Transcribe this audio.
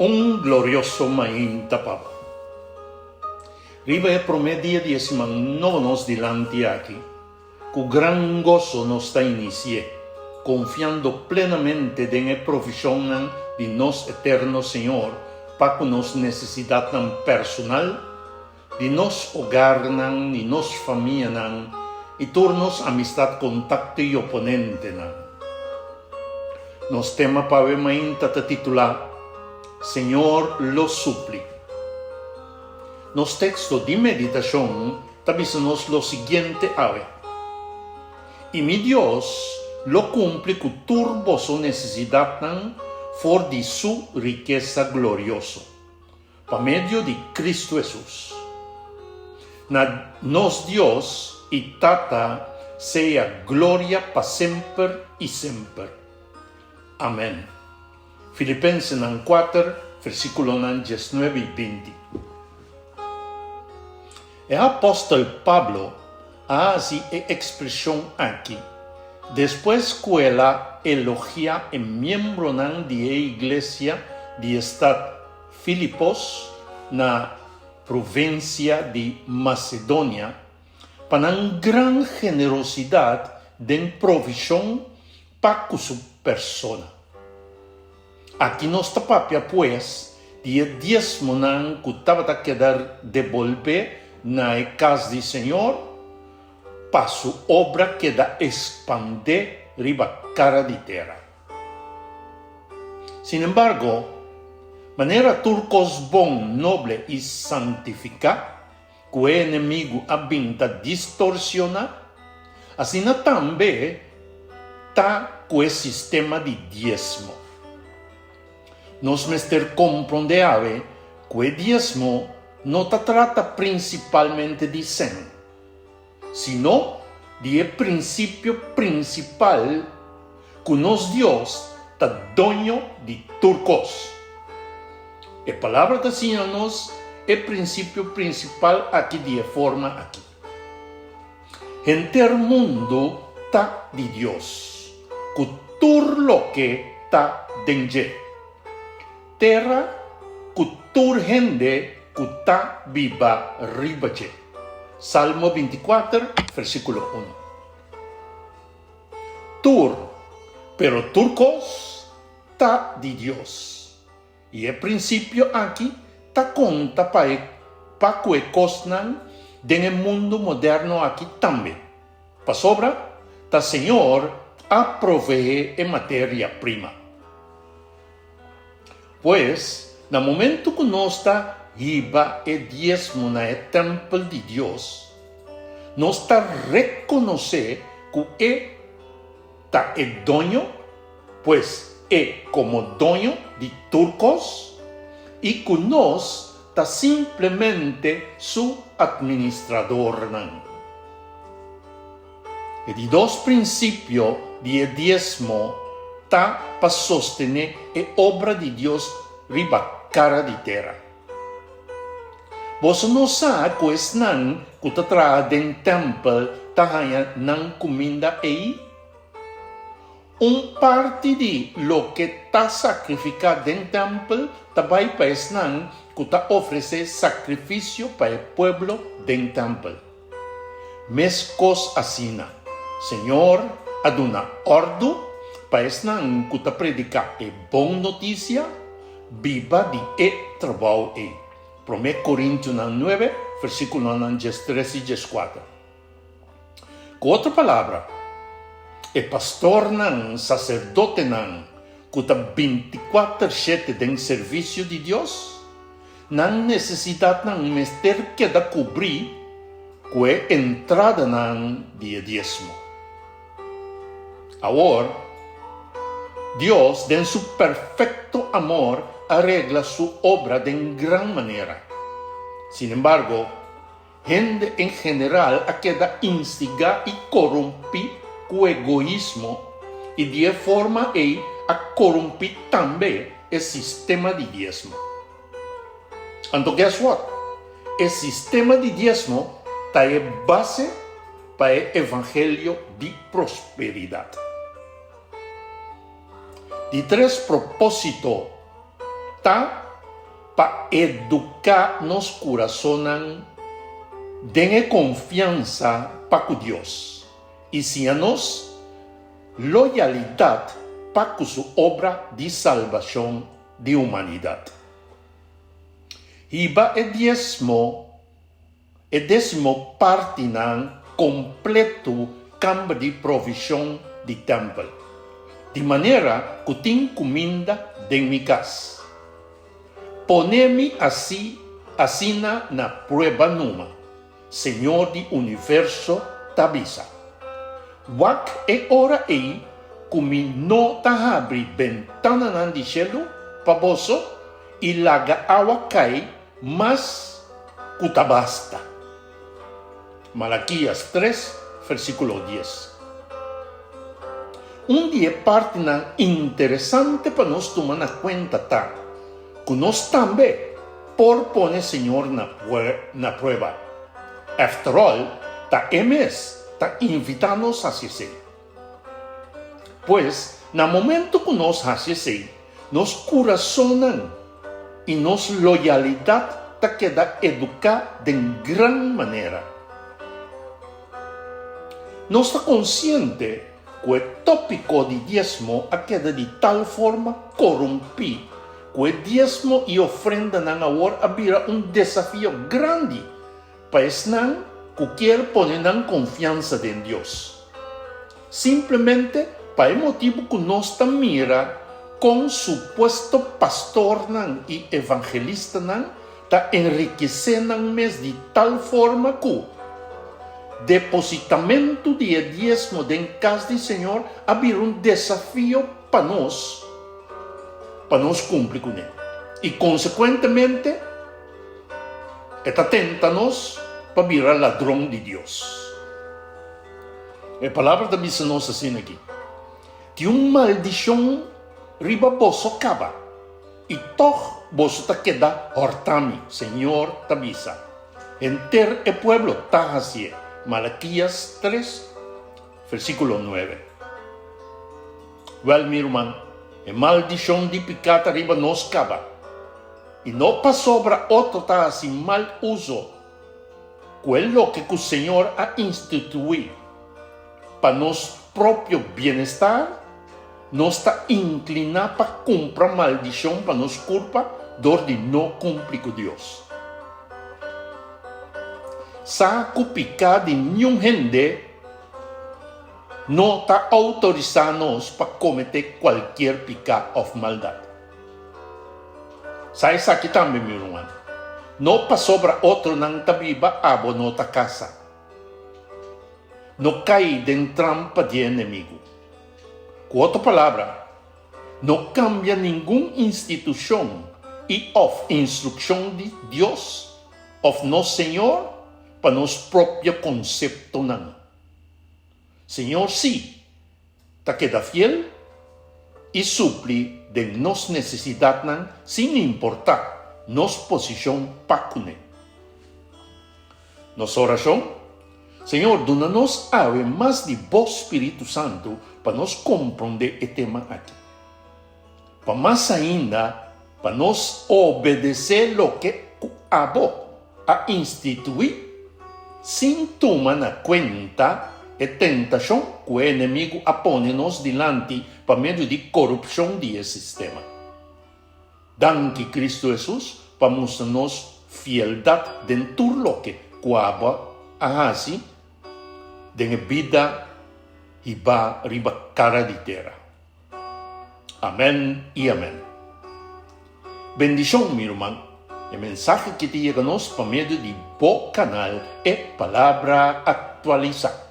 Un glorioso mainta pa bo. Riba e promé dia di e siman nobo nos dilanti aki, ku gran goso nos ta inisi'é, konfiando plenamente den e provishonnan di nos eterno Señor pa ku nos nesesidatnan personal, di nos hogarnan i nos famianan i tur nos amistad kontakto i oponentenan. Nos tema pa awe mainta ta titulá Señor lo supli. Nos teksto di meditashon ta bisa nos lo siguiente awe, I mi Dios lo kumpli ku tur boso nesesidatnan for di su rikesa glorioso. Pa medio di Cristo Hesus. Na nos Dios i Tata sea gloria pa semper i semper. Amen. Filipensenan kuater, versikulonan diesnuebe i binti. E apòstel Pablo a hasi e ekspreshon aki despues ku el a elogiá e miembronan di e iglesia di e stat Filipos na provinsia di Masedonia pa nan gran generosidat den provishon pa ku su persona. Aki nos ta papia pues di e diesmonan ku tabata keda debolbé na e kas di Señor pa su obra keda ekspandé riba kara di tera. Sinembargo, manera tur kos bon, noble i santifiká, ku e enemigu a bin ta distorsioná, asina tambe ta ku e sistema di diesmo. Nos mester komprondé awe ku e diesmo no ta trata prinsipalmente di sèn, sino di e prinsipio prinsipal ku nos Dios ta doño di tur kos. E Palabra ta siña nos e prinsipio prinsipal aki di e forma aki, Henter mundu ta di Dios, ku tur loke ta den dje, tera ku tur hende ku ta biba riba dje. Salmo bintikuater, versíkulo unu. Tur, pero tur kos ta di Dios. I e prinsipio aki ta konta pa e pa ku e kosnan den e mundu moderno aki tambe, pasobra ta Señor a proveé e materia prima. Pues, na momentu ku nos ta hiba e diesmo na e tèmpel di Dios, nos ta rekonosé ku e ta e doño, pues e komo doño di tur kos, i ku nos ta simplemente su atministradornan. E di dos prinsipio di e diesmo ta pa sostené e obra di Dios riba kara di tera. Boso no sa ku esnan ku ta traha den tèmpel ta haña nan kuminda ei? Un parti di loke ta sakrifiká den tèmpel ta bai pa esnan ku ta ofresé sakrifisio pa e pueblo den tèmpel. Meskos asina, Señor a duna òrdu pa esnan ku ta prediká e bon notisia biba di e trabou ei. Promé Korintionan nuebe, versíkulonan diestres i dieskuater. Ku otro palabra, e pastornan, saserdotenan ku ta bintikuater shete den servisio di Dios, nan nesesidatnan mester keda kubrí ku e entradanan di e diesmo. Awor, Dios den su perfekto amor a regla su obra den gran manera. Sinembargo, Hende en general a keda instigá i korumpí ku egoismo i di e forma ei a korumpí tambe e sistema di diesmo. Anto guess what? E sistema di diesmo ta e base pa e evangelio di prosperidat. Di tres propósito ta. pa eduká nos kurasonnan den e konfiansa pa ku Dios i siña nos loyalidat pa ku su obra di salbashon di humanidat. Hiba e diesmo E désimo partinan kompletu kamba di provishon di tèmpel, di manera ku tin kuminda den mi kas. Pone mi asi asina na prueba numa, Señor di universo ta bisa. Wak e ora ei ku mi no ta habri bentananan di shelu pa boso i laga awa kai Mas ku ta basta. Malakias tres, versíkulo dies. Un di e partinan interesante pa nos tuma na kuenta ta ku nos tambe por pone Señor na prueba. After all, ta E mes ta invitá nos hasi esei. Pues, na momento ku nos hasi esei, nos kurasonnan i nos loyalidat ta keda eduká den gran manera. Nos ta konsiente ku e tópiko di diesmo a keda di tal forma korumpí ku e diesmo i ofrendanan awor a bira un desafio grandi Pa esnan ku kier pone nan konfiansa den Dios. Simplemente pa e motibu ku nos ta mira kon supuesto pastornan i evangelistanan ta enrikesé nan mes di tal forma ku depositamentu di e diesmo den kas di Señor a bira un desafio pa nos pa nos kumpli kuné i konsekuentemente E ta tenta nos pa bira ladron di Dios. E palabra ta bisa nos asina aki, Tin un maldishon riba boso kaba, i tòg boso ta keda hòrta mi, Señor ta bisa. Henter e pueblo ta hasié. Malakias tres, versíkulo nuebe. Wèl, mi ruman, e maldishon di piká ta riba nos kaba. I no pasobra otro ta hasi mal uso ku e loke ku Señor a instituí pa nos propio bienestar, nos ta inkliná pa kumpra maldishon pa nos kurpa dor di no kumpli ku Dios. Sa ku piká di niun hende no ta outorisá nos pa kometé kualkier piká òf maldat. Sa esaki tambe, mi ruman, no pasobra otronan ta biba abo no ta kasa. No kai den trampa di e enemigu. Ku otro palabra, no kambia ningun institushon i òf instrukshon di Dios òf nos Señor pa nos propio konseptonan. Señor sí ta keda fiel i supli den nos nesesidatnan sin importá nos posishon pa kuné. Nos orashon, Señor, duna nos awe mas di Bo Spiritu Santu pa nos komprondé e tema aki. Pa mas ainda pa nos obedesé loke ku Abo a instituí sin tuma na kuenta e tentashon ku e enemigu a pone nos dilanti pa medio di korupshon di e sistema. Danki Kristu Hesus pa mustra nos fieldat den tur loke ku abo a hasi den e bida hibá riba kara di tera. Amen i amen. Bendishon mi ruman, e mensahe ki ta yega nos pa medio di bo kanal E Palabra Aktualisá.